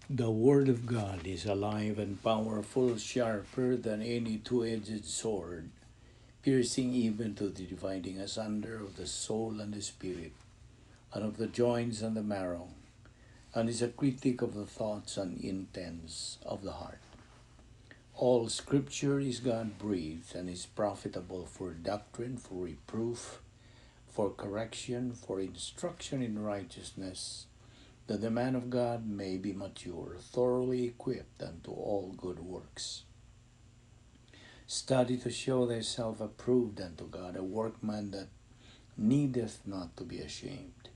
The Word of God is alive and powerful, sharper than any two-edged sword, piercing even to the dividing asunder of the soul and the spirit, and of the joints and the marrow, and is a critic of the thoughts and intents of the heart. All Scripture is God-breathed and is profitable for doctrine, for reproof, for correction, for instruction in righteousness, that the man of God may be mature, thoroughly equipped unto all good works. Study to show thyself approved unto God, a workman that needeth not to be ashamed,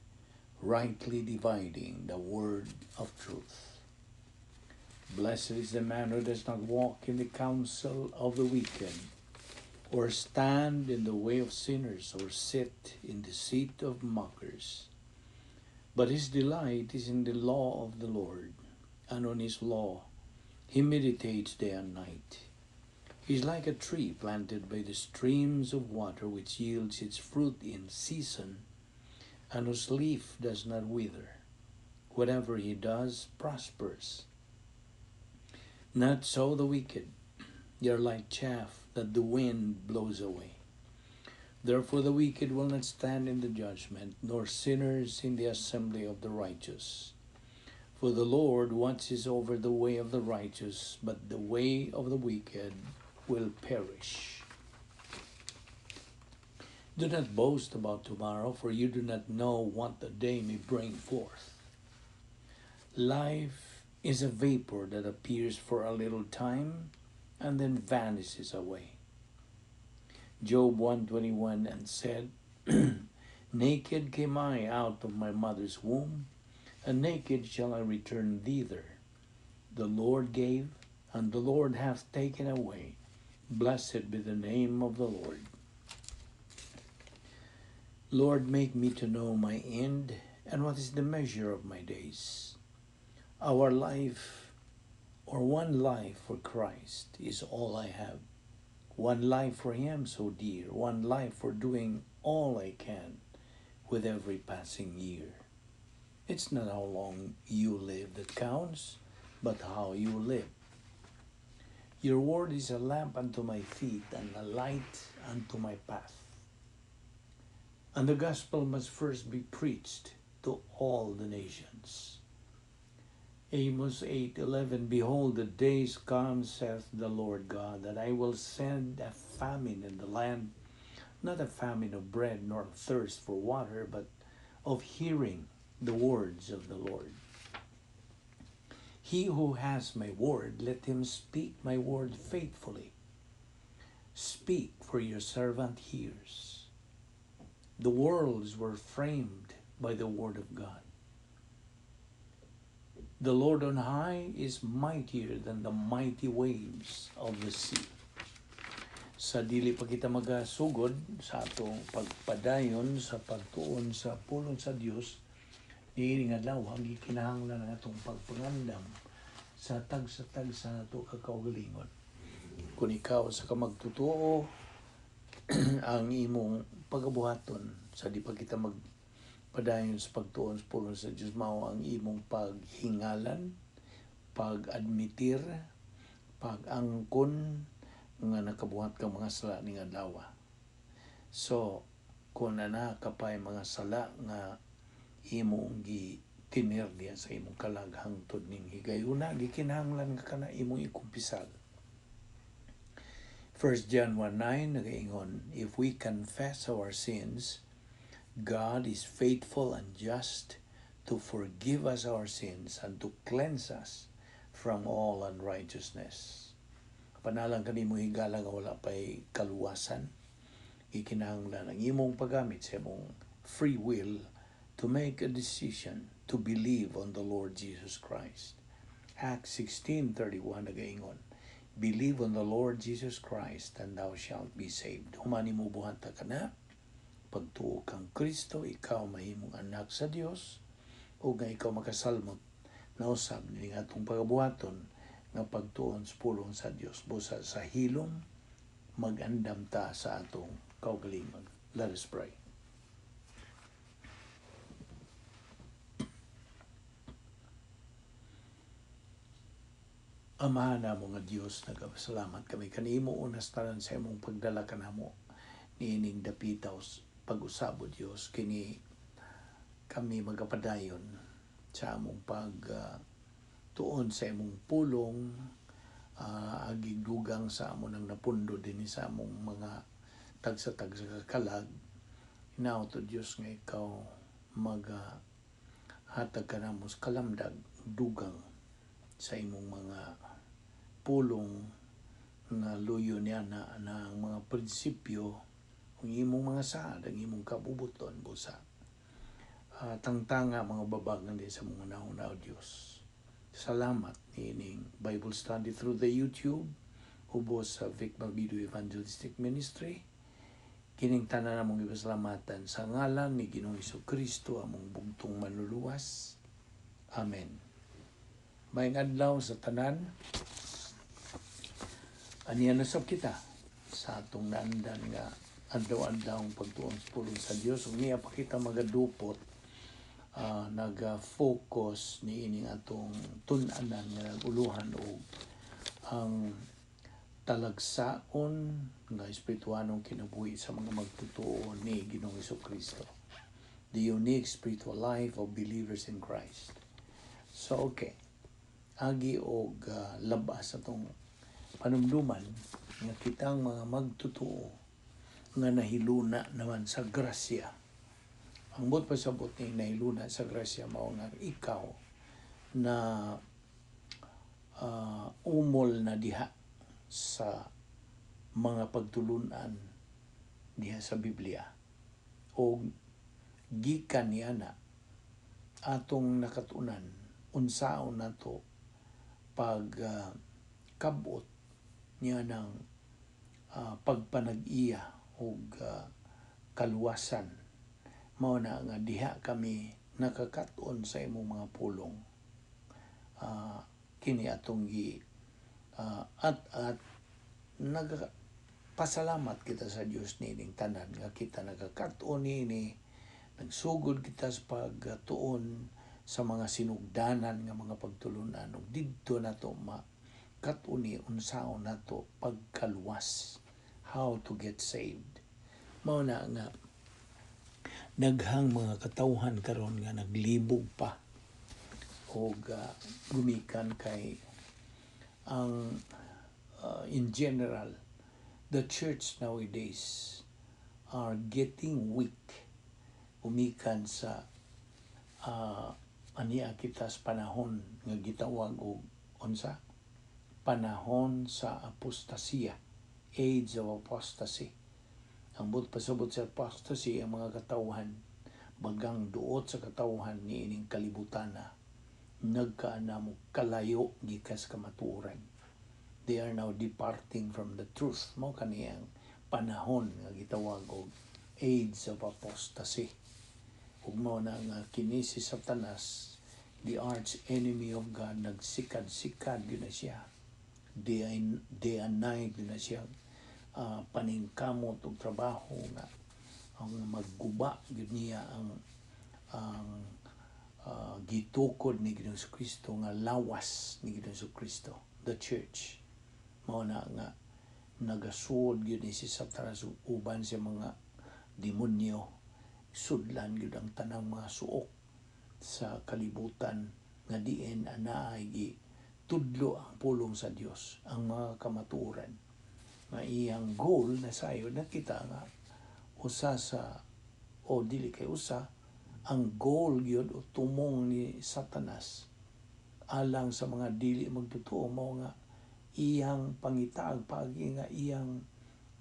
rightly dividing the word of truth. Blessed is the man who does not walk in the counsel of the wicked, or stand in the way of sinners, or sit in the seat of mockers. But his delight is in the law of the Lord, and on his law he meditates day and night. He is like a tree planted by the streams of water, which yields its fruit in season, and whose leaf does not wither. Whatever he does prospers. Not so the wicked. They are like chaff that the wind blows away. Therefore the wicked will not stand in the judgment, nor sinners in the assembly of the righteous. For the Lord watches over the way of the righteous, but the way of the wicked will perish. Do not boast about tomorrow, for you do not know what the day may bring forth. Life is a vapor that appears for a little time and then vanishes away. Job 1:21, and said, "Naked came I out of my mother's womb, and naked shall I return thither. The Lord gave, and the Lord hath taken away. Blessed be the name of the Lord." Lord, make me to know my end, and what is the measure of my days. Our life, or one life for Christ, is all I have. One life for Him so dear, one life for doing all I can with every passing year. It's not how long you live that counts, but how you live. Your word is a lamp unto my feet and a light unto my path. And the gospel must first be preached to all the nations. Amos 8:11, "Behold, the days come, saith the Lord God, that I will send a famine in the land, not a famine of bread, nor thirst for water, but of hearing the words of the Lord." He who has my word, let him speak my word faithfully. Speak, for your servant hears. The worlds were framed by the word of God. The Lord on high is mightier than the mighty waves of the sea. Sa dili pa kita magasugod sa atong pagpadayon sa pagtuon sa pulong sa Dios, niining adlaw ang gikinahanglan ang atong pagpangandam sa tagsa-tagsa nato ka kaugalingon. Kung ikaw sa ka magtotoo ang imong pagabuhaton sa di pa kita magpadayon sa pagtuon sa pulong sa Dios, mao ang imong paghingalan, pag-admitir, pag-angkon nga nakabuhat kang mga sala ning adlaw. So, kung naa ka pay mga sala nga imong gitinir diya sa imong kalag hangtod ning higayuna, gikinahanglan nga kana imong ikumpisal. 1 John 1:9 nagaingon, "If we confess our sins, God is faithful and just to forgive us our sins and to cleanse us from all unrighteousness." Panalang kanimo higala nga wala pa'y kaluwasan, ikinahanglan ang imong paggamit sa imong free will to make a decision to believe on the Lord Jesus Christ. Acts 16:31 nagaingon, "Believe on the Lord Jesus Christ and thou shalt be saved." Human nimo buhata kana, pagtuo kang Kristo, ikaw mahimong anak sa Dios o nga ikaw makasalmot na usab ning atong pagabuhaton nga pagtuon sa pulong sa Dios. Busa sa hilom magandam ta sa atong kaugalingon. Let us pray. Amahan namo nga Dios, nagapasalamat kami kanimo unas tanan sa imong pagdala kanamo niining dapita pag-usab, O Dios. Kini kami magapadayon sa among pag tuon sa imong pulong, agig dugang sa amo nang napundo dinhi sa among mga tagsa-tagsa ka kalag. Hinaot, O Dios, nga ikaw maga hatag kanamo sa kalamdag dugang sa imong mga pulong nga luyo niya na ang mga prinsipyo, ang imong mga saad, ang imong kabubuton busa tangtanga mga babagan din sa mga nauna, O Diyos. Salamat niining Bible study through the YouTube ubos sa Vic Balbido Evangelistic Ministry. Kining tanan namong ipasalamatan sa ngalan ni Ginoong Kristo, among bugtong manluluwas. Amen. Maayong adlaw sa tanan. Aniya nasab kita sa atong naandan nga adlaw-adlaw pagtuon sa pulong sa Dios, ug niya pa kita magadupot, naga-focus niining atong tun-anan nga naguluhan og ang talagsaon nga espirituanong kinabuhi sa mga magtotoo ni Ginoong Kristo. The unique spiritual life of believers in Christ. So okay. Agi og labas atong panumduman nga kitang mga magtotoo nga nahiluna naman sa grasya. Ang buot pasabot ni nahiluna sa grasya mao nga ikaw na umol na diha sa mga pagtulunan diha sa Biblia o gikan niya na atong nakatunan unsaon nato pag kabot niya ng pagpanag-iya ug kaluwasan. Mao na nga diha kami nakakaton sa imong mga pulong. Kini atong gi at nagpasalamat kita sa Dios niining tanan nga kita nagkakat-on niini. Nagsugod kita sa pagtuon sa mga sinugdanan nga mga pagtulunan ug didto nato ma katuni unsaon nato pagkaluwas, how to get saved. Mao na nga daghang mga katawhan karon nga naglibog pa og gumikan kay ang in general, the church nowadays are getting weak gumikan sa ania kita sa panahon nga gitawag og unsa, panahon sa apostasiya, age of apostasy. Ang buot pasabot sa apostasy, ang mga katawhan bagang duot sa katawhan niining kalibutan na nagkaanamo kalayo gikas kamatuoran. They are now departing from the truth. Mao kaniyang panahon nga gitawag og age of apostasy. Ug mao na nga kini si Satanas, the arch enemy of God, nagsikad-sikad gyud na siya day and night na siya paningkamot og trabaho nga ang magguba gyud niya ang gitukod ni Ginoong Kristo nga lawas ni Ginoong Kristo, the church. Mao na nga nagasuod gyud ni si Satanas ug uban sa mga demonyo, sudlan gyud ang tanang mga suok sa kalibutan nga diin anaay gi tudlo ang pulong sa Dios, ang mga kamatuoran nga iyang goal na sayo nakita nga usa sa o dili kay usa ang goal gyud o tumong ni Satanas alang sa mga dili magtotoo mao nga iyang pangitaag paagi nga iyang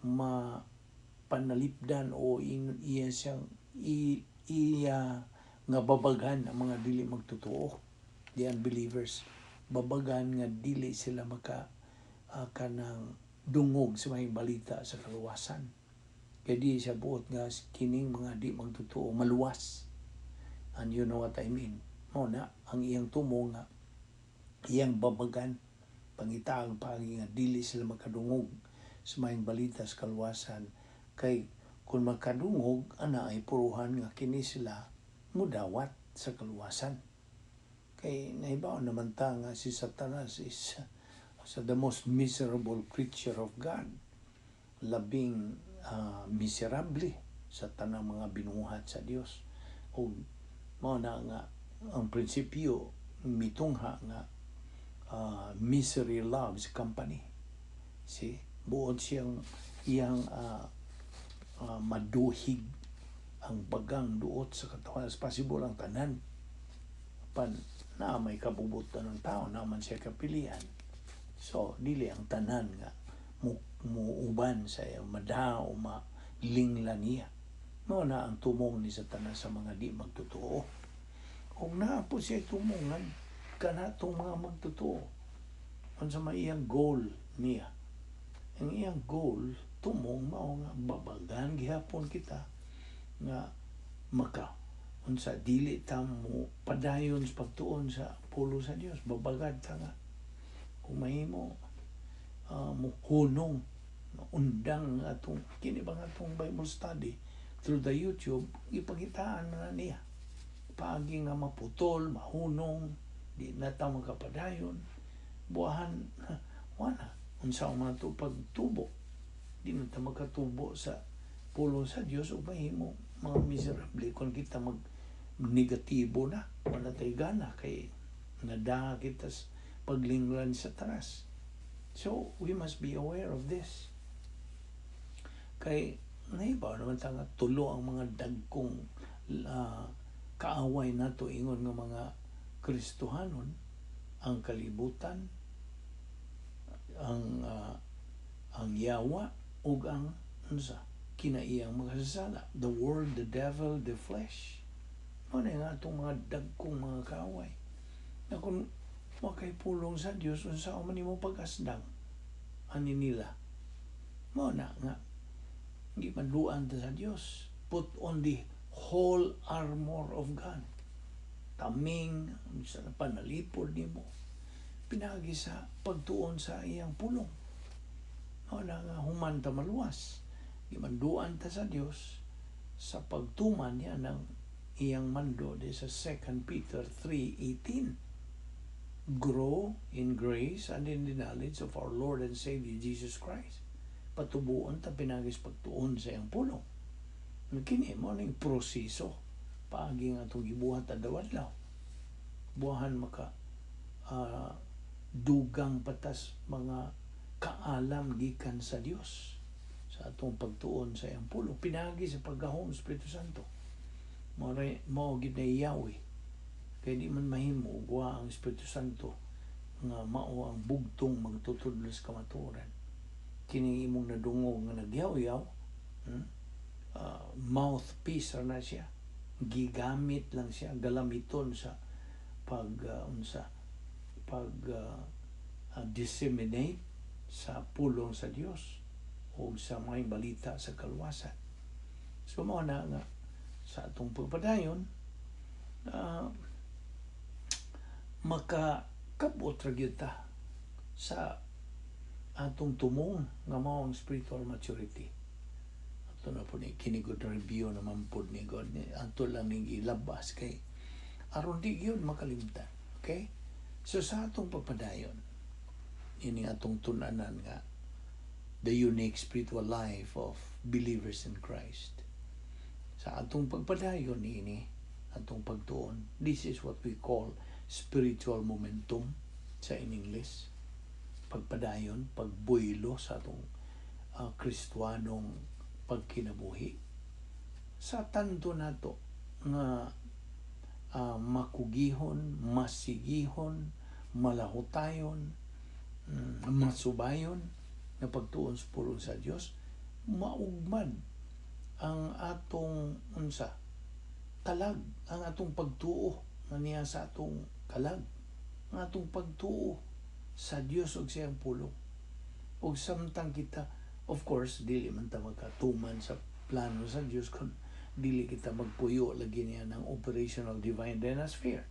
mapanalipdan o iya siyang iya nga babagan ang mga dili magtotoo, the unbelievers, babagan nga dili sila maka kanang dungog sa may balita sa kaluwasan. Kay di siya buot nga kining mga di magtotoo maluwas. And you know what I mean. Mao na ang iyang tumo nga iyang babagan, pangitaag paagi nga dili sila makadungog sa maayong balita sa kaluwasan, kay kung makadungog ana ay puruhan nga kini sila mudawat sa kaluwasan. Kay nahibaw naman ta nga si Satanas is Sa the most miserable creature of God, labing miserable sa tanang mga binuhat sa Dios. Ug mao na nga ang prinsipyo mitungha nga misery loves company. See, buot siyang iyang maduhig ang bagang duot sa katawan as possible, ang tanan pan na may kabubutan ng tao naman siya kapilian. So dili ang tanan nga muuban sa iya, mada o malingla niya. Mao na ang tumong ni Satanas sa mga di magtotoo. Ug naa po siya tumongan kanatong mga magtotoo. Unsa may iyang goal niya? Ang iyang goal tumong mao nga babagan gihapon kita nga maka unsa, dili ta mo padayon sa pagtuon sa pulong sa Dios. Babagad ta nga kung mahimo muhunong, undang atong kini bang atong Bible study through the YouTube. Gipakitaan na niya paagi nga maputol, mahunong, di na ta makapadayon. Buwahan wala unsa man to pagtubo, di na ta makatubo sa pulong sa Dios ug mahimo mga miserable kung kita mag negatibo na, wala tay gana kay nadaha kita sa paglinglan sa Satanas. So we must be aware of this kay naibaw naman ta nga tulo ang mga dagkong kaaway nato ingon nga mga Kristohanon: ang kalibutan, ang yawa ug ang unsa, kinaiyang makasasala. The world, the devil, the flesh. Mao na nga atong mga dagkong mga kaaway na kung wa kay pulong sa Dios, unsa man nimo pag-asdang ani nila? Mao na nga gimanduan ta sa Dios, put on the whole armor of God, taming sa panalipod nimo pinagi sa pagtuon sa iyang pulong. Mao na nga human ta maluwas, gimanduan ta sa Dios sa pagtuman niya ng iyang mando di sa 2 Peter 3:18, "Grow in grace and in the knowledge of our Lord and Savior Jesus Christ." Patubuon ta pinagis pagtuon sa iyang pulong. Kini mo ning proseso paagi nga atong gibuhat adlaw-adlaw. Buwahan maka dugang patas mga kaalam gikan sa Dios sa atong pagtuon sa iyang pulong pinagi sa paggahom Espiritu Santo. Mao mao gid na Yahweh kay di man mahimo ug wa ang Espiritu Santo nga mao ang bugtong magtutudlo sa kamatuoran. Kini imong nadungog nga nagyaw-yaw, Mouthpiece ra na siya, gigamit lang siya, galamiton sa pag unsa, pag disseminate sa pulong sa Dios o sa mga balita sa kaluwasan. So mao na nga sa atong pagpadayon, makakabot ra gyud ta sa atong tumong nga mao ang spiritual maturity. Ato na po ni kini good review naman pod ni God ni ato lang ning gilabas kay aron di gyud makalimtan. Okay? So sa atong pagpadayon ini atong tun-anan nga the unique spiritual life of believers in Christ. Sa atong pagpadayon ini atong pagtuon, this is what we call spiritual momentum sa in English. Pagpadayon, pagbuylo sa atong Kristuanong pagkinabuhi. Sa tanto nato nga makugihon, masigihon, malahutayon, masubayon na pagtuon sa pulong sa Dios, maugmad ang atong unsa, kalag, ang atong pagtuo nga niya sa atong kalag, ang atong pagtuo sa Dios ug sa iyang pulong. Ug samtang kita, of course, dili man ta magkatuman sa plano sa Dios kung dili kita magpuyo lagi niya ng operational divine dynasphere.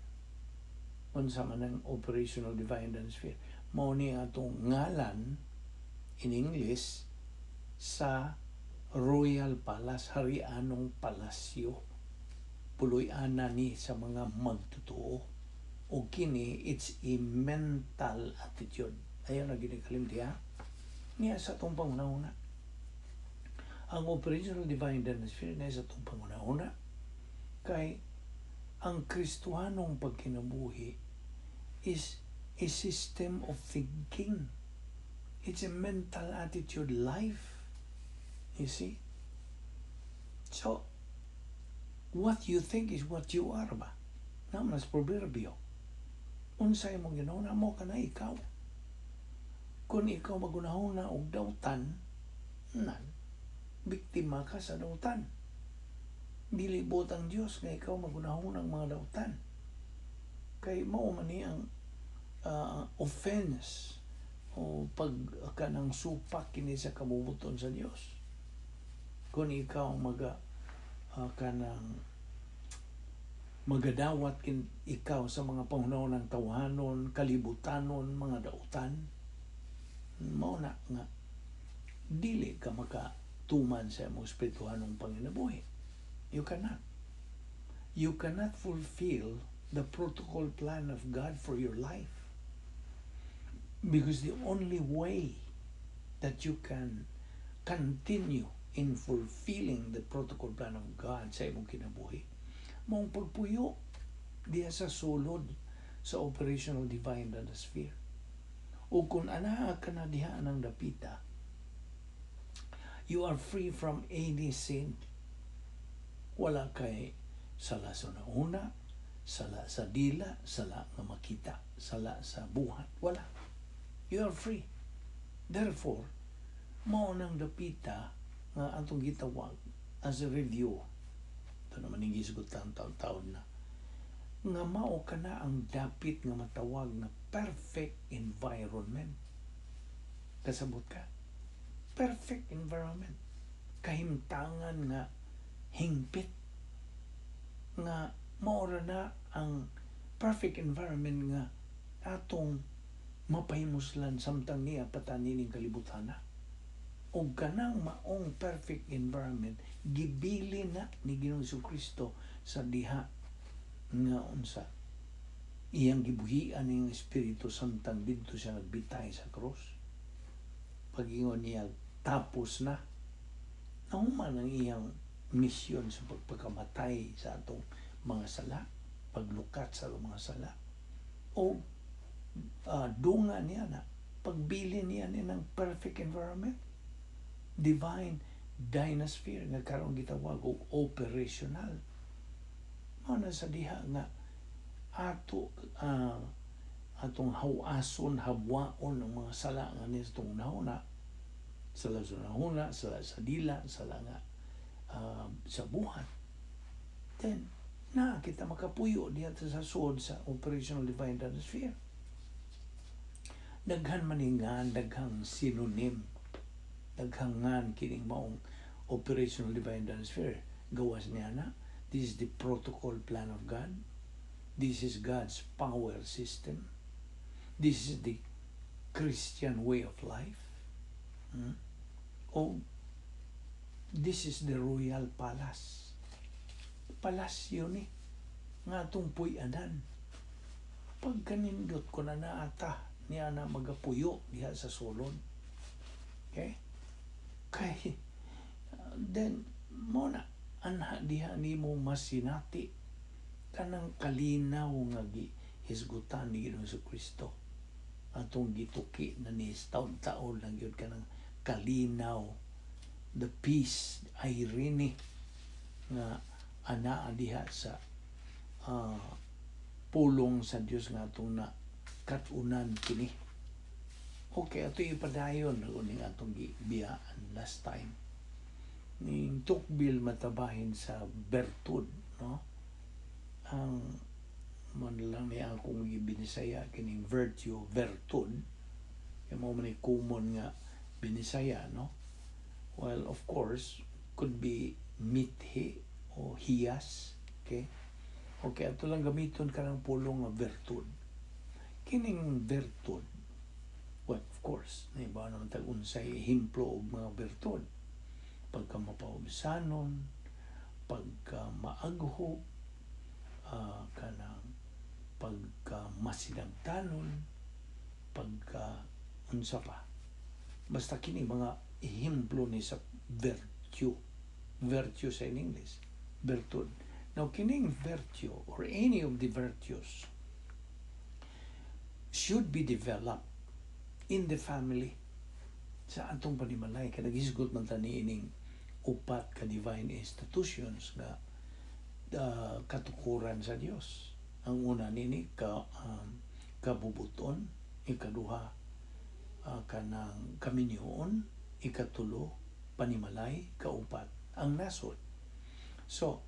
Unsa man ang operational divine dynasphere? Mao ni atong ngalan in English sa Royal Palace, harianong palasyo. Puloy-ana ni sa mga magtotoo. O kini, it's a mental attitude. Ayaw na ginikalimti, ha? Niya sa atong panghuna-huna. Ang operational divine dynasphere niya sa atong panghuna-huna kay ang Kristohanong pagkinabuhi is a system of thinking. It's a mental attitude life. You see? So, what you think is what you are ba? Naa man sa proverbio. Unsay imong ginahuna mao ka na ikaw. Kung ikaw magunahuna og dautan, nan, biktima ka sa dautan. Dili buot ang Dios nga ikaw magunahuna ang mga dautan. Kay mao man ni ang offense o pag kanang supak kini sa kabubuton sa Dios. Kung ikaw maga kanang magadawat kin ikaw sa mga panghunahon ng tawhanon, kalibutanon, mga dautan, mao na nga dili ka makatuman sa imong espirituhanong panginabuhi. You cannot. You cannot fulfill the protocol plan of God for your life. Because the only way that you can continue in fulfilling the protocol plan of God sa imong kinabuhi, maong pagpuyo diha sa sulod sa operational divine sphere. O kung anaa ka na diha ng dapita, you are free from any sin. Wala kay sala sa una, sala sa dila, sala nga makita, sala sa buhat. Wala. You are free. Therefore, mao nang dapita nga atong gitawag as a review. Ito naman yung gisgutan taon-taon na nga mao kana ang dapit nga matawag nga perfect environment. Kasabot ka? Perfect environment. Kahimtangan nga hingpit nga maora na ang perfect environment nga atong mapahimuslan samtang niya patanining kalibutan na. O kanang maong perfect environment gibili na ni Ginoong Kristo sa diha nga unsa iyang gibuhian ning espiritu samtang didto siya nagbitay sa krus. Pagingon niya tapos na, nahuman ang iyang misyon sa pagpakamatay sa atong mga sala, paglukat sa atong mga sala. O dunga niya na pagbili niya ni ng perfect environment, divine dynasphere nga karon gitawag og operational. Mao na sa diha nga ato atong hawason, habwaon ang mga sala nga ni atong nahuna, sala sa nahuna, sala sa dila, sala nga sa buhat. Then na kita makapuyo diha sa suod sa operational divine dynasphere. Daghan maningan, daghang synonym, daghang ngan kining maong operational divine dynasphere. Gawas niya na, this is the protocol plan of God. This is God's power system. This is the Christian way of life. O this is the royal palace. Palasyo ni nga atong puy-anan. Pagkanindot ko na naata niya na magapuyo diha sa sulod. Okay? Kay then mo na anha diha nimo masinati kanang kalinaw nga gihisgutan ni Ginoong Kristo atong gituki na ni taon-taon lang yun, kanang kalinaw, the peace irene nga anaa diha sa pulong sa Dios nga atong na katunan kini. Okay, ato ipadayon uning atong gibiyaan last time ning tukbil matabahin sa bertud, no? Ang man lang ni akong gibinisaya kining virtue, vertud, kay mao man ni common nga binisaya, no? Well, of course, could be mithi o hiyas. Okay, ato lang gamiton kanang pulong nga bertud. Kining bertud, well, of course, naiba naman tag unsay ehemplo og mga bertud: pagka mapaubsanon, pagka maagho, kanang pagka masinagtanon, pagka Unsa pa? Basta kini mga ehemplo ni sa virtue. Virtue sa in English. Virtud. Now, kining virtue or any of the virtues should be developed in the family sa atong panimalay, kay naghisgot man ta niining upat ka divine institutions nga katukuran sa Dios. Ang una nini ka kabubuton, ikaduha kanang kaminyoon, ikatulo panimalay, kaupat ang nasod. So,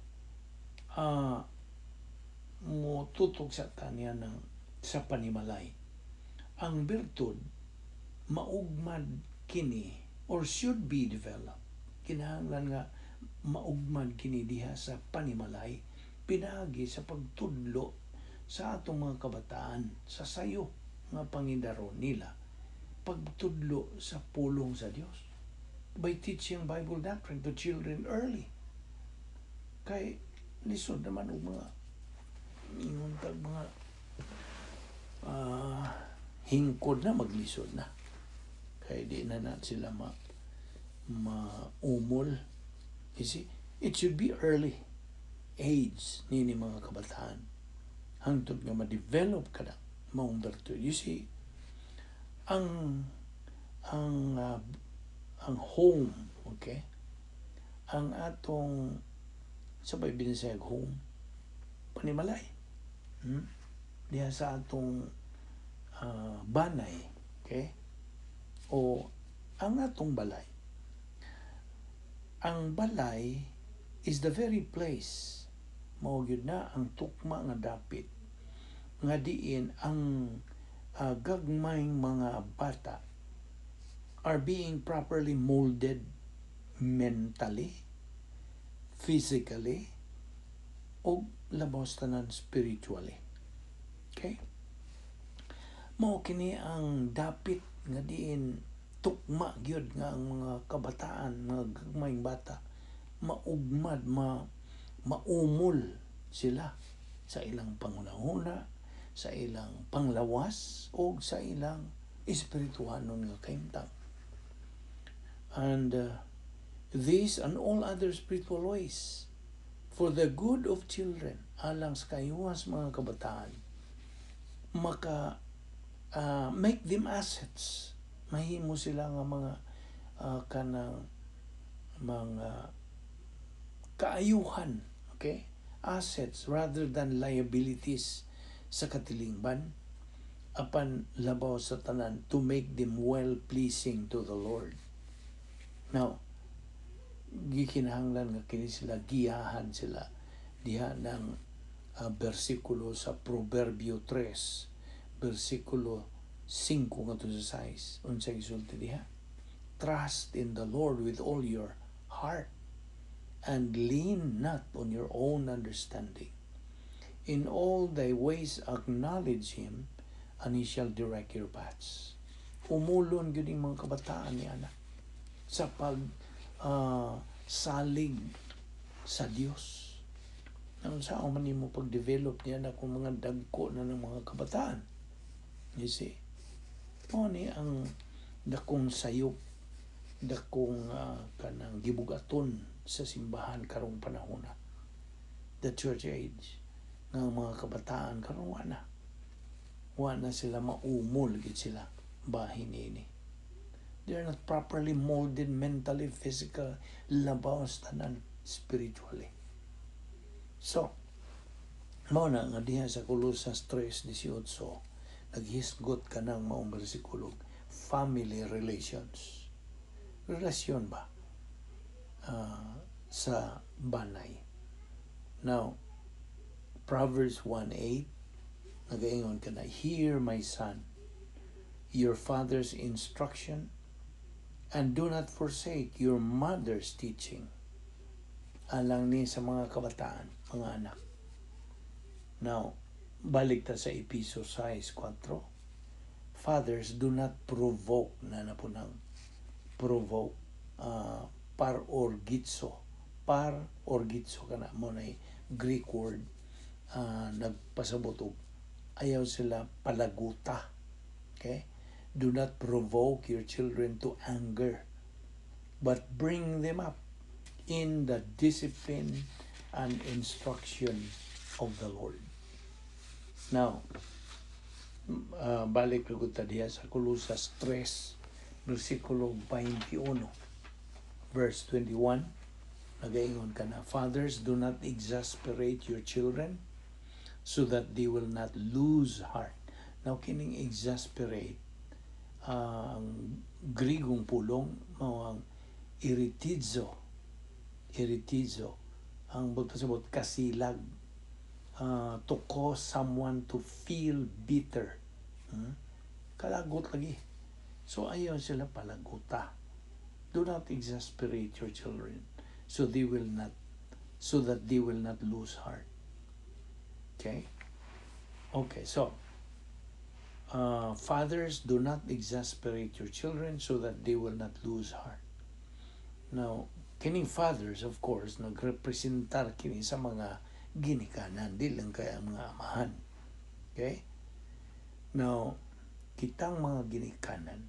mo tutok sa tanya ng sa panimalay. Ang birtud maugmad kini or should be developed. Kinahanglan nga maugmad kini diha sa panimalay pinaagi sa pagtudlo sa atong mga kabataan sa sayo nga pangidaron nila, pagtudlo sa pulong sa Dios by teaching Bible doctrine to children early, kay lisod naman og mga ingon tag mga hingkod na, maglisod na kay di na na sila ma maumol. You see, it should be early age nini mga kabataan hangtod nga ma-develop ka na maong virtud. You see, ang home, okay, ang atong sa Binisayag home, panimalay, Diha sa atong banay, okay, o ang atong balay. Ang balay is the very place, mao gyud na ang tukma nga dapit nga diin ang gagmayng mga bata are being properly molded mentally, physically, o labaw tanan spiritually. Okay? Mao kini ang dapit nga diin tukma gyud nga ang mga kabataan, mga gagmayng bata, maugmad, maumol sila sa ilang panghunahuna, sa ilang panglawas, o sa ilang espirituhanon nga kahimtang. And these and all other spiritual ways for the good of children, alang sa kayuhas mga kabataan, maka make them assets, mahimo sila nga mga kanang mga kaayuhan, okay, assets rather than liabilities sa katilingban, apan labaw sa tanan, to make them well pleasing to the Lord. Now, gikinahanglan nga kini sila giyahan sila diha ng bersikulo sa Proverbio 3 bersikulo 5 ngadto sa 6. Unsa gisulti diha? "Trust in the Lord with all your heart and lean not on your own understanding. In all thy ways acknowledge him, and he shall direct your paths." Umulon gyud ang mga kabataan ni ana sa pag salig sa Dios. Ang sa man nimo pag-develop niya na kung mga dagko na ng mga kabataan. You see? Mao ni ang dakong sayop, dakong kanang gibugaton sa simbahan karong panahon na. The church age nga mga kabataan karon wa na. Wa na sila maumol gid sila bahin ini. They are not properly molded mentally, physical, labaw tanan spiritually. So, mao na nga diha sa Colosas 3:18 naghisgot ka ng maong bersikulo, family relations. Relasyon ba? Sa banay. Now, Proverbs 1:8, nagaingon ka na, "Hear, my son, your father's instruction, and do not forsake your mother's teaching." Alang ni sa mga kabataan, mga anak. Now, balik ta sa Episo 6:4. "Fathers, do not provoke," na na po ng provoke, par orgizo. Par orgizo kana mo na Greek word, nagpasabot og ayaw sila palaguta. Okay? Do not provoke your children to anger, but bring them up in the discipline and instruction of the Lord. Now, balik na ta diha sa Colosas 3, versikulo 21, verse 21, nagaingon ka na, "Fathers, do not exasperate your children so that they will not lose heart." Now, kining exasperate, ang Grigong pulong, mao ang eretizo. Eretizo. Ang pasabot, kasilag. To cause someone to feel bitter. Kalagot lagi. So ayaw sila palaguta. Do not exasperate your children so that they will not lose heart. Okay? Okay, so fathers, do not exasperate your children so that they will not lose heart. Now, kining fathers, of course, nagrepresentar kini sa mga ginikanan, di lang kay ang mga amahan. Okay? Now, kitang mga ginikanan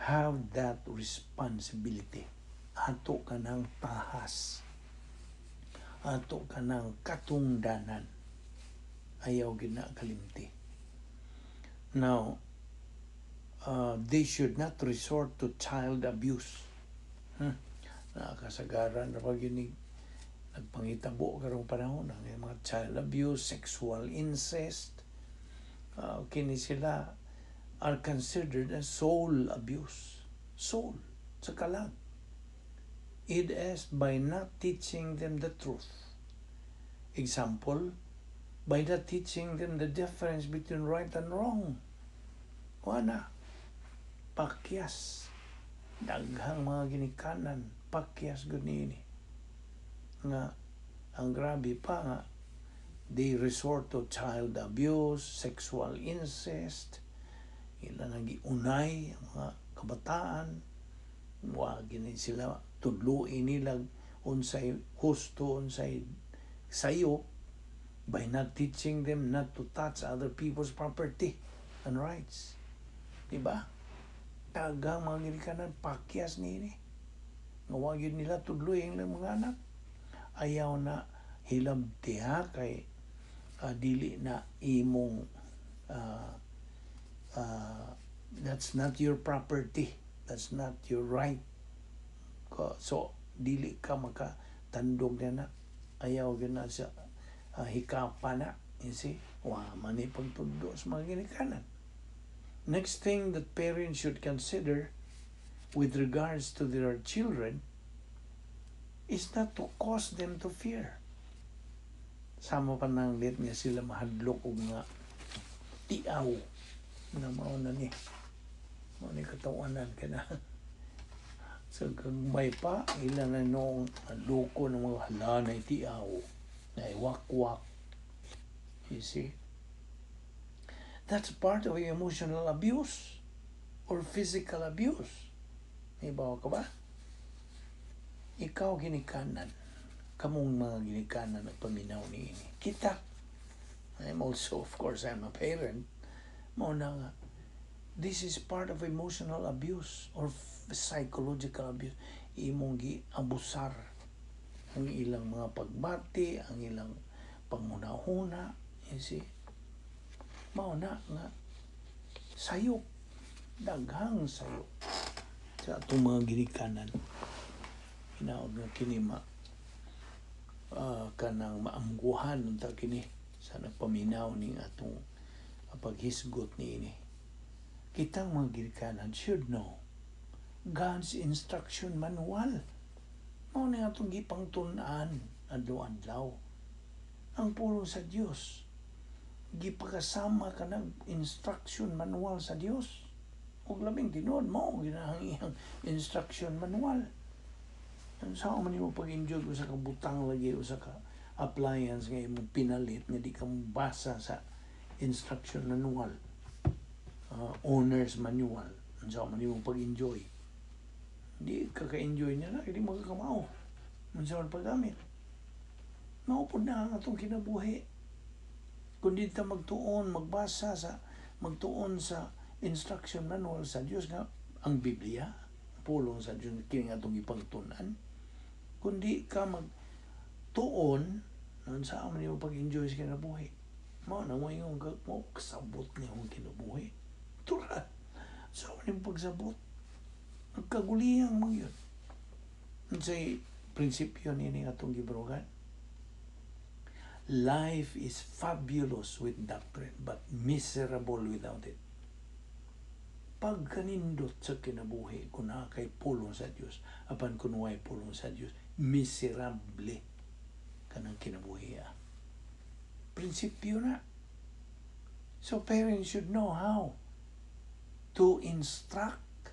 have that responsibility. Ato kanang tahas. Ato kanang katungdanan. Ayaw gina kalimti. Now, they should not resort to child abuse. Nakasagaran na pag yun nagpangitabo karong panahon ang mga child abuse, sexual incest, kini sila are considered as soul abuse. Soul, sa kalag. It is by not teaching them the truth. Example, by not teaching them the difference between right and wrong. Wala. Pakyas. Daghang mga ginikanan, pakyas gud niini. Nga ang grabe pa nga they resort to child abuse, sexual incest, ila nang giunay ang mga kabataan, wa gini sila tudluin nila unsay husto, unsay sayo, by not teaching them not to touch other people's property and rights. Diba? Daghang mga ginikanan pakyas niini. Nga wa gyud nila tudluin ang mga anak. Ayaw na hilabti ha kay dili na imong that's not your property. That's not your right. So dili ka makatandog na na. Ayaw gyud na sa hikapa na. You see? Wa man ni pagtudlo sa mga ginikanan. Next thing that parents should consider with regards to their children is not to cause them to fear. Sama pa nang lit nga sila mahadlok og nga tiaw na mao na ni. Mao ni katawanan ka na. Sa gagmay pa, ila na noong loko ng mga hala na tiaw, na wakwak. You see? That's part of emotional abuse or physical abuse. Ibaw ka ba? Ikaw ginikanan. Kamong mga ginikanan nagpaminaw ni ini. Kita. I'm also, of course, I'm a parent. Mao na nga, this is part of emotional abuse or psychological abuse. Imong gi-abusar ang ilang mga pagbati, ang ilang panghuna-huna. You see? Mao na nga sayop, daghang sayop sa atong mga ginikanan. Hinaot nga kini ma kanang maamguhan unta kini sa nagpaminaw ning atong paghisgot niini. Kitang mga ginikanan should know God's instruction manual. Mao ni atong gipangtun-an adlaw-adlaw. Ang pulong sa Dios gipakasama ka ng instruction manual sa Dios. Ug labing tinuod mao ginahang iyang instruction manual. Unsa man nimo pag-enjoy usa ka butang lagi, usa ka appliance nga imong pinalit nga di ka basa sa instruction manual, owner's manual? Unsa man nimo pag-enjoy? Di ka ka-enjoy niya na, di mo ka kamao. Unsa man paggamit? Mao pud na ang atong kinabuhi. Kung di ta magtuon, magbasa sa, magtuon sa Instruction manual sa Dios nga ang Biblia, pulong sa Dios kini nga atong ipagtun-an. Kundi ka magtuon, unsa man nimo pag-enjoy sa kinabuhi? Mao na mo ingon ka mo kasabot ni akong kinabuhi. Tura. Sa man nimo pagsabot? Nagkaguliyang man yun. Unsay prinsipyo niini atong gibrogan? Life is fabulous with doctrine but miserable without it. Pagkanindot sa kinabuhi kung naa kay pulong sa Dios, apan kung way pulong sa Dios, miserable kanang kinabuhi. Ah. Prinsipyo na. So parents should know how to instruct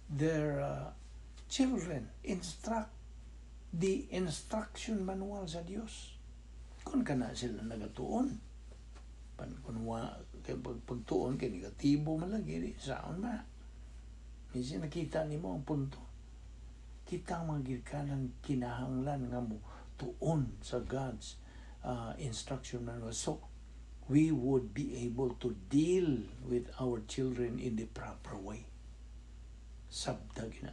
their children, instruct the instruction manual sa Dios. Kung kana sila nagatuon, pan kung wa kay pagtuon kay negatibo man lagi di saon man. Minsan nakita nimo ang punto. Kita ang mga ginikanan kinahanglan nga mo tuon sa God's instruction manual. So we would be able to deal with our children in the proper way. Sabta gina.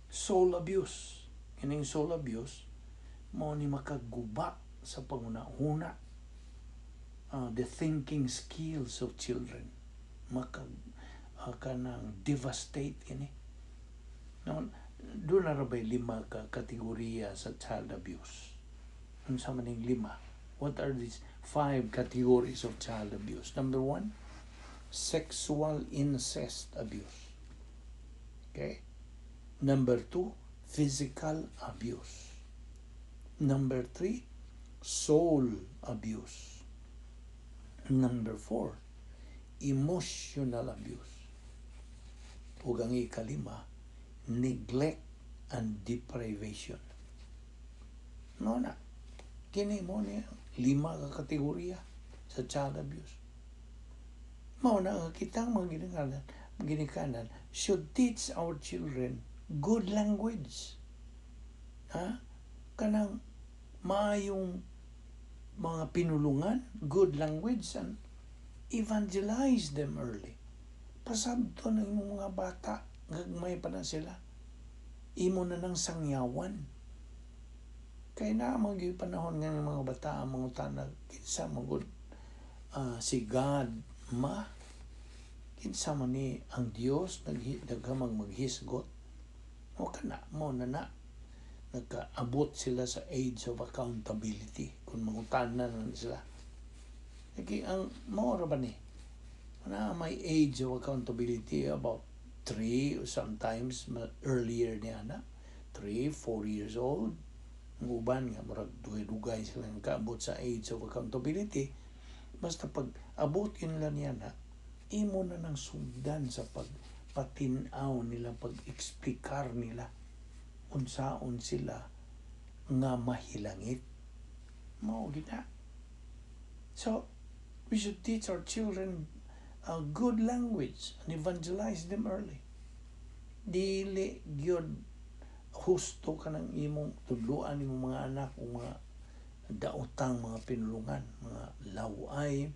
Soul abuse. Kining soul abuse, mao ni makaguba sa panguna-huna, the thinking skills of children, maka kanang devastate kini. No, doon na ba'y lima ka kategorya sa child abuse? Unsa man ning lima? What are these five categories of child abuse? Number one, sexual incest abuse. Okay. Number two, physical abuse. Number three, soul abuse. Number four, emotional abuse. Ug ang ikalima, neglect and deprivation. No na. Kini mo ni lima ka kategorya sa child abuse. Mao na nga kitang mga ginikanan should teach our children good language. Ha? Kanang maayong mga pinulungan, good language, and evangelize them early. Pasabto ng imong mga bata, gagmay pa na sila. Imo na nang sangyawan. Kay naa man gyud panahon nga ng mga bata ang mangutana, "Kinsa man gud si God, ma? Kinsa man ni ang Dios?" Naghamang maghisgot. O kana mo na na nagkaabot sila sa age of accountability kung mangutana na sila. Kaya ang mao ra ba ni na may age of accountability about 3 or sometimes earlier niya na, 3, 4 years old. Ang uban nga murag dugay-dugay sila kaabot sa age of accountability. Basta pag abot yun nila niya na, imo na nang sugdan sa pagpatinaw nila, pag-eksplikar nila unsaon sila nga mahilangit. Mao gina. So we should teach our children a good language and evangelize them early. Dili gyud husto kanang imong tudluan imong mga anak o mga daotang mga pinulungan, mga laway,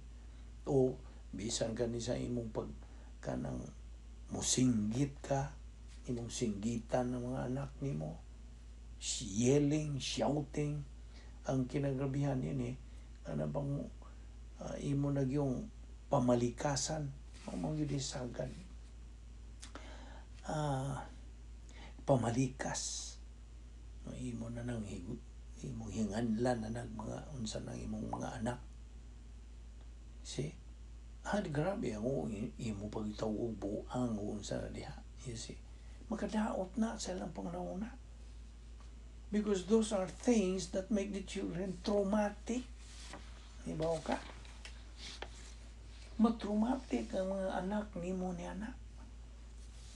o bisan kani sa imong pag kanang musinggit ka, imong singgitan ng mga anak nimo, yelling, shouting. Ang kinagrabihan ini ana bang imo na yung pamalikasan mo gyud sagad pamalikas, no? Imo na nang imong hinganlan na nag mga unsa nang imong mga anak. See, ah, grabe ang imo pagtawag buang o unsa na diha. You see, makadaot na sa ilang panghuna because those are things that make the children traumatic. Di ba ka matraumatic ang mga anak nimo ni anak?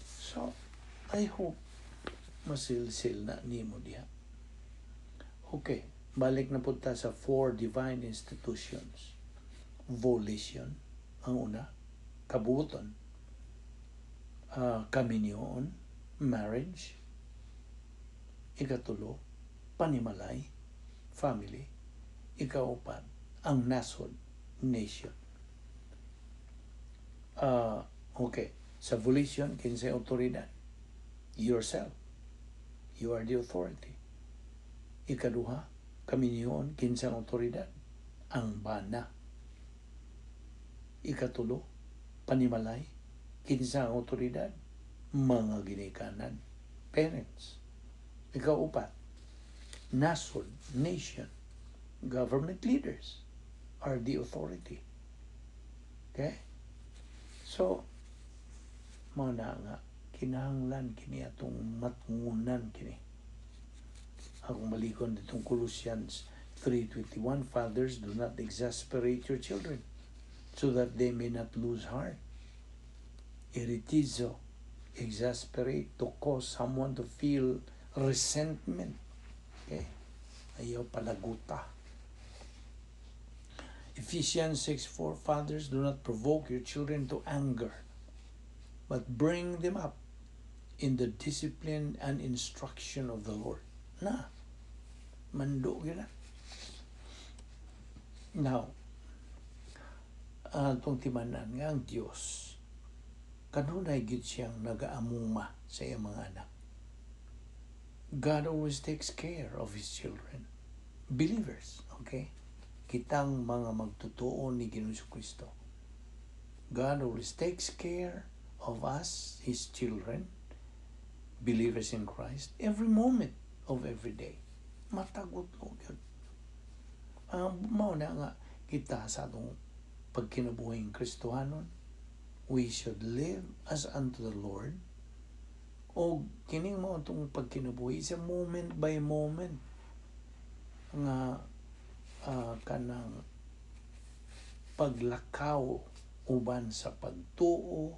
So I hope masilsil na nimo diha. Okay, balik na punta sa four divine institutions. Volition ang una, kabuton, kaminyoon, marriage. Ikatulo, panimalay, family. Ikaupat, ang nasod, nation. Okay, sa volition, kinsay autoridad? Yourself. You are the authority. Ikaduha, kaminyoon, kinsang autoridad? Ang bana. Ikatulo, panimalay, kinsa ang autoridad? Mga ginikanan. Parents. Ikaupat, nasod, nation, government leaders are the authority. Okay? So, mao na nga, kinahanglan kini atong matungunan kini. Akong balikon ditong Colossians 3:21, "Fathers, do not exasperate your children so that they may not lose heart." Iritizo, exasperate, to cause someone to feel resentment. Okay? Ayaw palaguta. Ephesians 6:4, "Fathers, do not provoke your children to anger, but bring them up in the discipline and instruction of the Lord." Na, mando gyud na. Now, atong timanan nga ang Dios kanunay gyud siyang nagaamuma sa iyang mga anak. God always takes care of His children. Believers, okay? Kitang mga magtotoo ni Ginoong Kristo. God always takes care of us, His children, believers in Christ, every moment of every day. Matagot yun. Mao na nga kita sa atong pagkinabuhing Kristohanon, we should live as unto the Lord. O kining mao atong pagkinabuhi sa moment by moment nga kanang paglakaw uban sa pagtuo,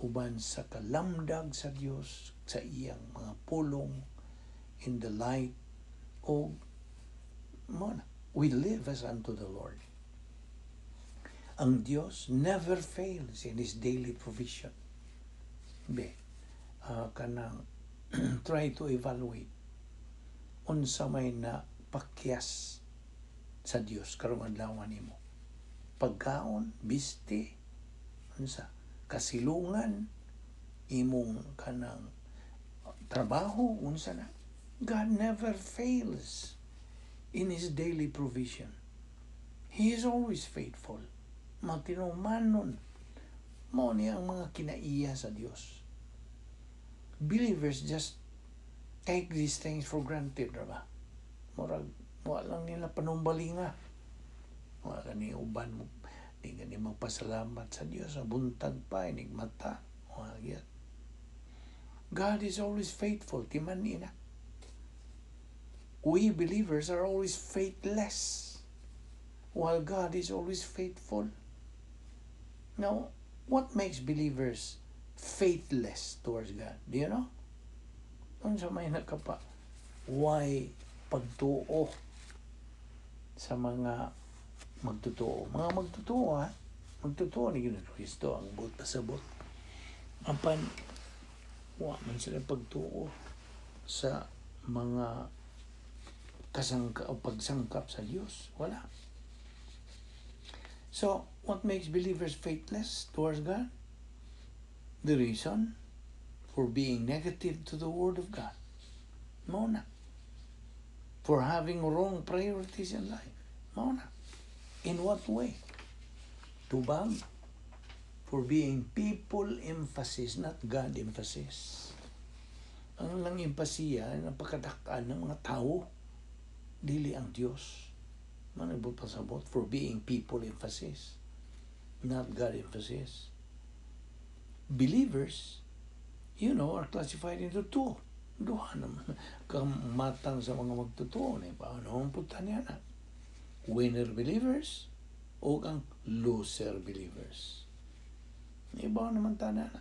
uban sa kalamdag sa Dios sa iyang mga pulong in the light o mao na, we live as unto the Lord. Ang Dios never fails in His daily provision. Be, kanang try to evaluate unsa may na pakyas sa Dios karong adlaw nimo. Pagkaon, bisti, unsa, kasilungan, imong kanang trabaho, unsa na. God never fails in His daily provision. He is always faithful. Matinumanon. Mao niya ang mga kinaiya sa Dios. Believers just take these things for granted, ba? Murag, wa lang nila panumbalinga. Wa gani uban mo, di gani magpasalamat sa Dios sa buntag pa, inig mata. Wa gyud. God is always faithful. Timan na. We believers are always faithless, while God is always faithful. Now, what makes believers faithless towards God? Do you know? Unsa may nakapa why pagtuo sa mga magtotoo? Mga magtotoo ha? Magtotoo ni Ginoong Kristo ang buot pasabot. Apan wa man sila pagtuo sa mga kasangka o pagsangkap sa Dios. Wala. So, what makes believers faithless towards God? The reason for being negative to the Word of God. Mao na. For having wrong priorities in life. Mao na. In what way? Tubag. For being people emphasis, not God emphasis. Ang lang empasiya, ang pagkadakan ng mga tao, dili ang Diyos. Managbuot pasabot for being people emphasis, not God emphasis. Believers are classified into two. Duha naman. Kamatang sa mga magtotoo. Ni paano ang puta niya na? Winner believers o ang loser believers. Iba naman tanan na.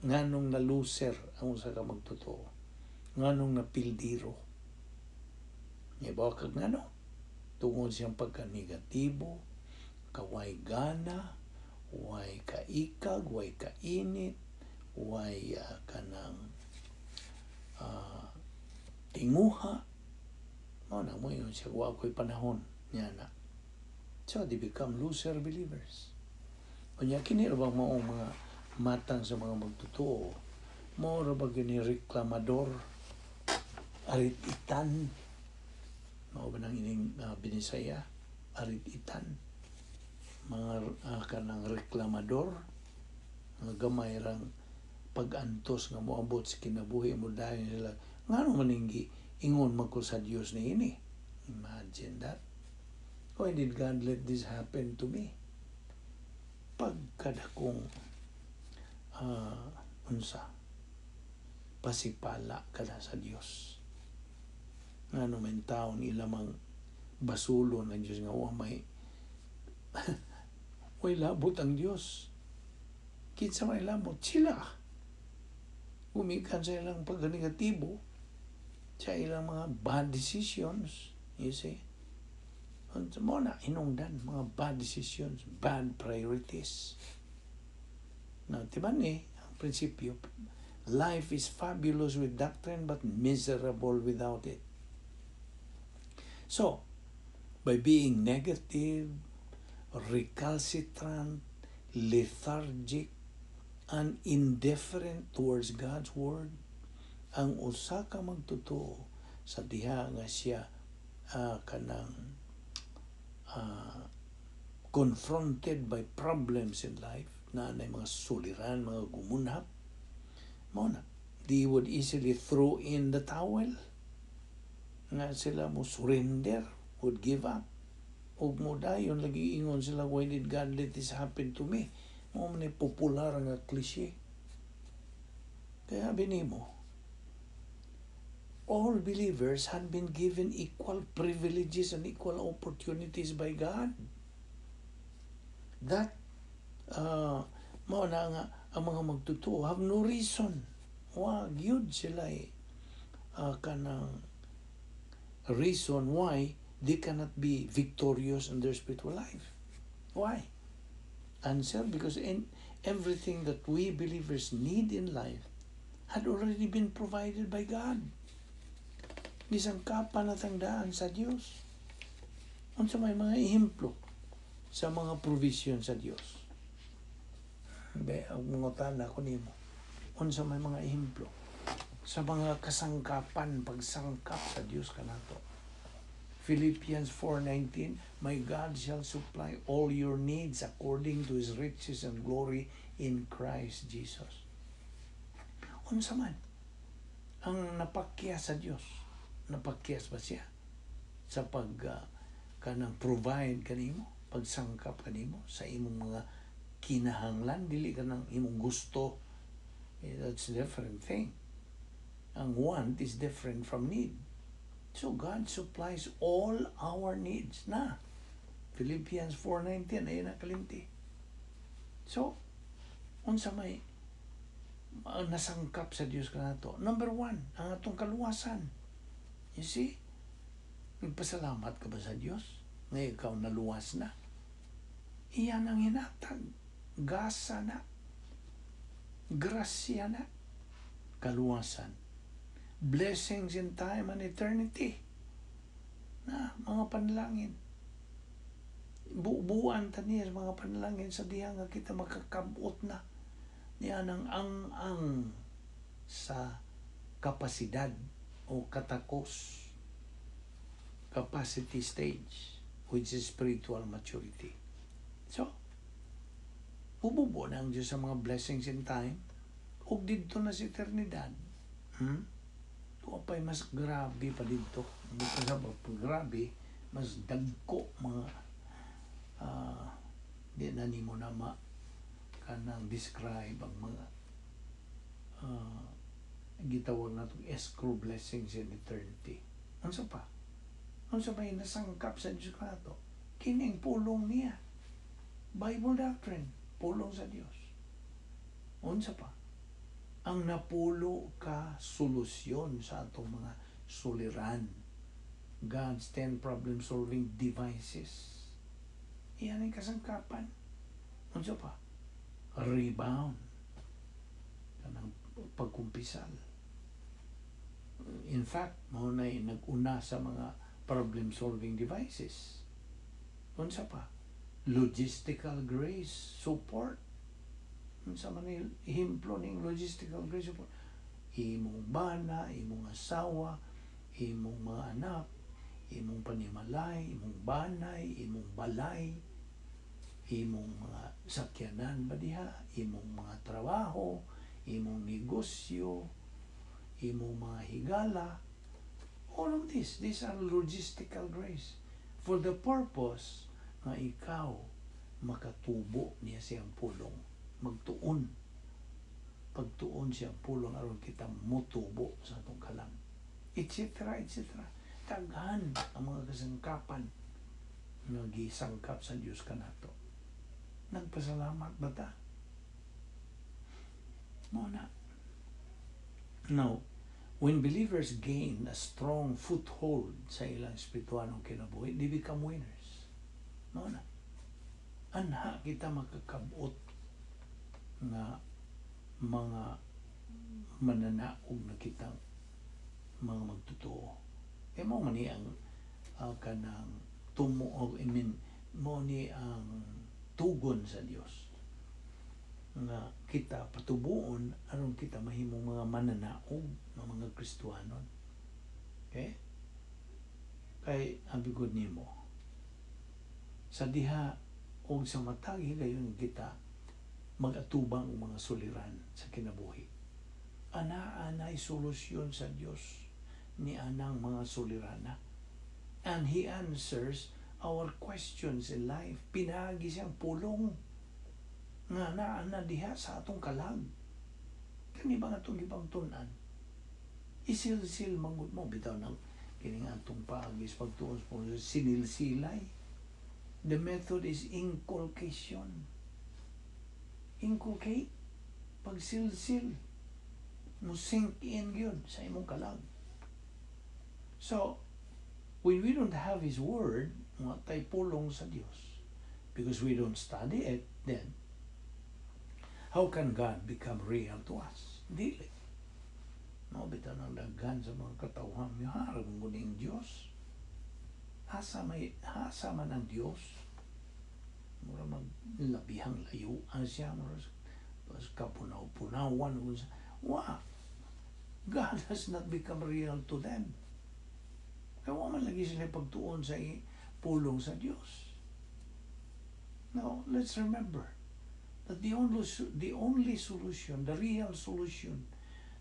Nganong na loser ang usa ka magtotoo? Nganong na pildiro? Iba kag ngano? Tungod siyang pagka-negatibo, kaway gana, way kaikag, way kainit, way kanang tinguha. Mao na mo yun siya, wa ko'y panahon niya na. So they become loser believers. Unya kini ra bang maong mga matang sa mga magtotoo? Mao ra ba gini reklamador? Arit-itan? Mao ba nang ining Binisaya? Arit-itan? Mga kanang reklamador? Mga gamay rang pag-antos nga moabot sa kinabuhi mo, dahil sila ngano man ning ingon man ko sa Dios ni ini. Imagine that. Why did God let this happen to me? Pagkadakong unsa, pasipala kada sa Dios. Ngano man taon ilamang basulon ang Dios nga wa may way labot ang Dios? Kinsa may labot? Sila. Gumikan sa ilang pagkanegatibo, sa ilang mga bad decisions, you see. Mao na hinungdan, mga bad decisions, bad priorities. Na, timan eh, ang prinsipyo, life is fabulous with doctrine but miserable without it. So, by being negative, recalcitrant, lethargic, and indifferent towards God's word, ang usa ka magtotoo sa diha nga siya kanang confronted by problems in life, na nay mga suliran, mga gumunhap, mao na, they would easily throw in the towel. Nga sila mo surrender, would give up. Ug mo dayon lagi ingon sila, "Why did God let this happen to me?" Mao man popular nga cliche. Kaya binimo, all believers had been given equal privileges and equal opportunities by God. That mao na nga ang mga magtotoo have no reason. Wa gyud sila eh, kanang reason why they cannot be victorious in their spiritual life. Why? Answer, because in everything that we believers need in life had already been provided by God. Gisangkapan na tangdaan sa Dios. Unsa may mga ehemplo sa mga provision sa Dios? Be, ang mangutana ko nimo. Unsa may mga ehemplo sa mga kasangkapan, pagsangkap sa Dios kanato? Philippians 4:19, "My God shall supply all your needs according to His riches and glory in Christ Jesus." Unsa man ang napakya sa Dios? Napakyas ba siya sa pag kanang provide kanimo, pagsangkap kanimo sa imong mga kinahanglan, dili ka ng imong gusto? Eh, that's a different thing. Ang want is different from need. So God supplies all our needs na. Philippians 4:19 ay nakalimti. So, unsa may nasangkap sa Dios kanato? Number one, ang atong kaluwasan. You see? Nagpasalamat ka ba sa Dios nga ikaw naluwas na? Iyan ang hinatag. Gasa na. Grasya na. Kaluwasan. Blessings in time and eternity. Na, mga panalangin. Bubuan ta niya sa mga panalangin sa diha nga kita makakabot na niya ng ang-ang sa kapasidad o katakos, capacity stage, which is spiritual maturity. So, bububo na ang Diyos sa mga blessings in time ug didto na sa eternidad. Tuwa pa'y mas grabe pa dito. Hindi pa sa grabe, mas dagko mga di na nimo na ma kanang describe ang mga gitawag nato escrow blessings in eternity. Unsa pa? Unsa pa yung nasangkap sa Diyos kanato? Kining pulong niya. Bible doctrine, pulong sa Dios. Unsa pa? Ang napulo ka solusyon sa atong mga suliran. God's 10 problem-solving devices. Iyan ang kasangkapan. Unsa pa? Rebound. Kanang pagkumpisal. In fact, mao na nag-una sa mga problem-solving devices. Unsa pa? Logistical grace support. Unsa man ni ehemplo ning logistical grace support? Imong bana, imong asawa, imong mga anak, imong panimalay, imong banay, imong balay, imong mga sakyanan ba diha, imong mga trabaho, imong negosyo, imong mga higala. All of this, these are logistical grace for the purpose nga ikaw makatubo niya siyang pulong, magtuon. Pagtuon siyang pulong aron kita mutubo sa atong kalag, etc., etc. Daghan ang mga kasangkapan nga gisangkap sa Dios kanato. Nagpasalamat ba ta? Mao na. Now, when believers gain a strong foothold sa ilang espiritualong kinabuhi, they become winners. Mao na. Anha kita makakabot nga mga mananaog na kitang mga magtotoo. Kaya mao man ni ang kanang tumo, I mean, mao ni ang tugon sa Dios nga kita patubuon aron kita mahimong mga mananaog nga mga Kristohanon. Okay? Kay abi gud nimo, sa diha og sa matag higayon kita mag-atubang og mga suliran sa kinabuhi, ana anay solusyon sa Dios ni anang mga sulirana. And He answers our questions in life. Pinaagi siyang pulong nga naa na diha sa atong kalag. Kani ba nga atong gipangtun-an? Isilsil manggod mo bitaw ng kining atong paagi sa pagtuon sa pulong, sinilsilay. The method is inculcation. Inculcate, pagsilsil, mo sink in gyud sa imong kalag. So, when we don't have His Word, wa tay pulong sa Dios, because we don't study it, then how can God become real to us? Dili. No, bitaw ng daghan sa mga katawhan, harag mo ning Dios. Asa man ang Dios? Mura maglabihang layuan siya, mura kapunaw-punawan. Wa. God has not become real to them. Kaya wa man lagi sila pagtuon sa pulong sa Dios. Now, let's remember that the only solution, the real solution,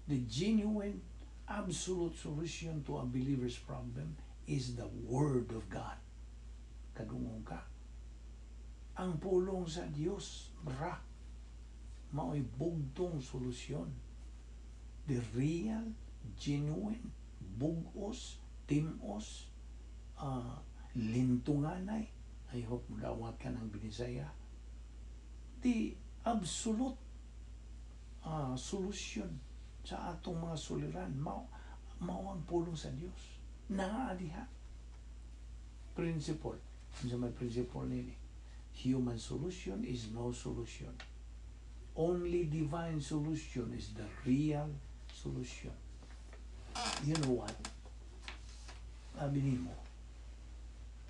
the genuine, absolute solution to a believer's problem is the Word of God. Kadungog ka. Ang pulong sa Dios, ra, mao'y bugtong solusyon. The real, genuine, bugos, timos, lintunganay. I hope dawat ka ng Binisaya. The absolute solution sa atong mga suliran, mao ang pulong sa Dios. Naa diha. Principle. Unsa may principle nini? Human solution is no solution. Only divine solution is the real solution. You know what? Sabi nimo,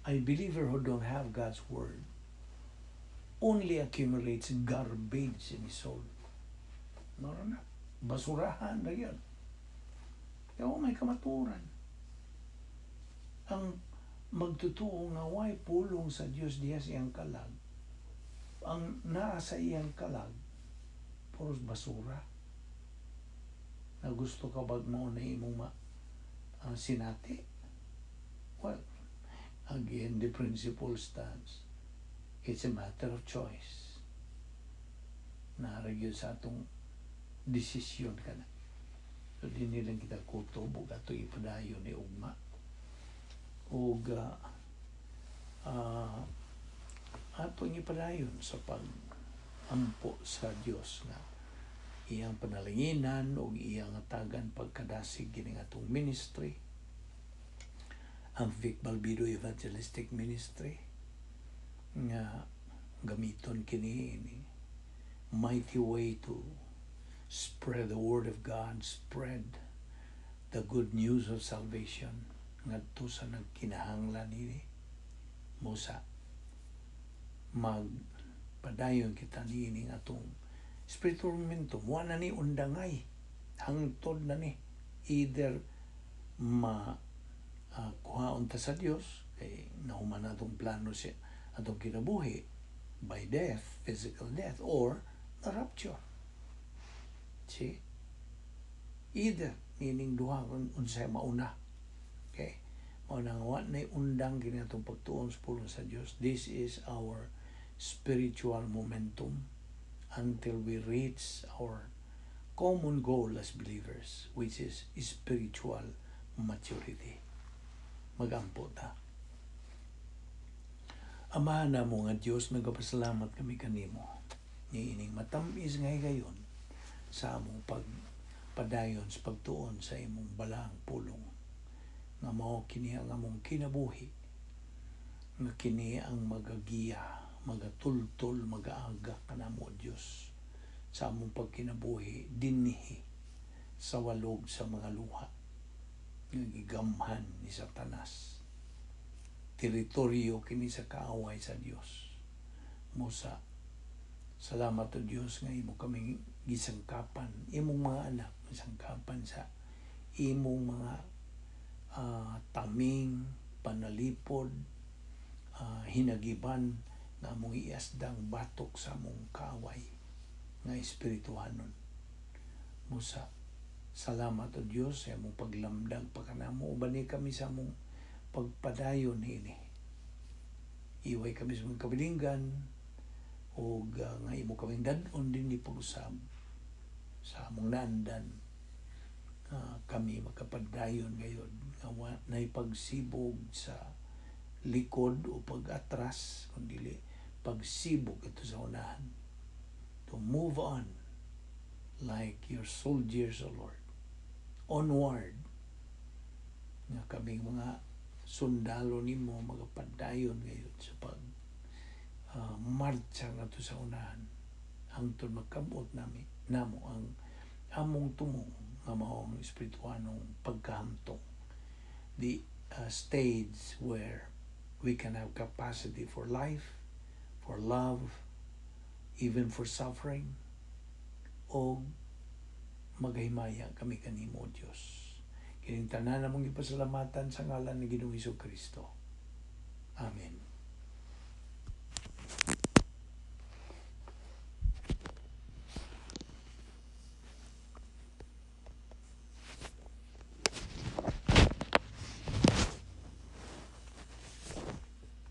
a believer who don't have God's Word only accumulates garbage in his soul. Mao na. Basurahan na yun. Kaya may kamaturan. Ang magtotoo nga way pulong sa Dios diha sa iyang kalag, ang naa sa iyang kalag, puros basura. Na gusto ka bag mo na imong sinati? Well, again, the principle stands. It's a matter of choice. Naa ra gyud sa atong desisyon ka na. So, di nilang kita kutob ug ato ipadayon ni ugma. Ug atong ipadayon sa pag-ampo sa Dios nga iyang panalanginan ug iyang atagan pagkadasig kining atong ministry, ang Vic Balbido Evangelistic Ministry, nga gamiton kini ini mighty way to spread the word of God, spread the good news of salvation ngadto sa nagkinahanglan nini. Musa Magpadayon kita niining atong spiritual momentum. Wa na ni undangay, hangtod na ni either ma kuhaon ta sa Dios kay nahuman na atong plano siya atong kinabuhi by death, physical death, or the rapture. See? Either niining duha kung unsay mauna. Okay? Mao na nga wa nay undang kini atong pagtuon sa pulong sa Dios. This is our spiritual momentum until we reach our common goal as believers, which is spiritual maturity. Magampo ta. Ama namo nga Dios, nagapasalamat kami kanimo niining matamis nga higayon sa among pagpadayon sa pagtuon sa imong balaang pulong nga mao kini ang among kinabuhi, nga kini ang magagiya, magatultol, magaaga kanamo, Dios, sa among pagkinabuhi dinhi sa walog sa mga luha nga gigamhan ni Satanas. Teritoryo kini sa kaaway sa Dios. Musa, salamat o Dios nga imo kami gisangkapan, imong mga anak gisangkapan sa imong mga taming panalipod, hinagiban nga among iasdang batok sa among kaaway nga espirituhanon. Musa, salamat o Dios sa imong paglamdag pa kanamo. Ubani kami sa among pagpadayon niini. Iway kami sa mga kabilinggan o nga imo kaming dad-on dinhi pag-usab sa among naandan, kami makapadayon gayod nga wa nay pagsibog sa likod o pag-atras kundi pagsibog ito sa unahan, to move on like your soldiers, O Lord, onward, nga kaming mga sundalo nimo magapadayon gayud sa pag marcha ngadto sa unahan hangtod magkabot nami namo ang among tumong nga mao ang espirituhanong pagkahamtong, the stage where we can have capacity for life, for love, even for suffering, o maghimaya kami kanimo, Dios. Kining tanan among gipasalamatan sa ngalan ni Ginoong Kristo. Amen.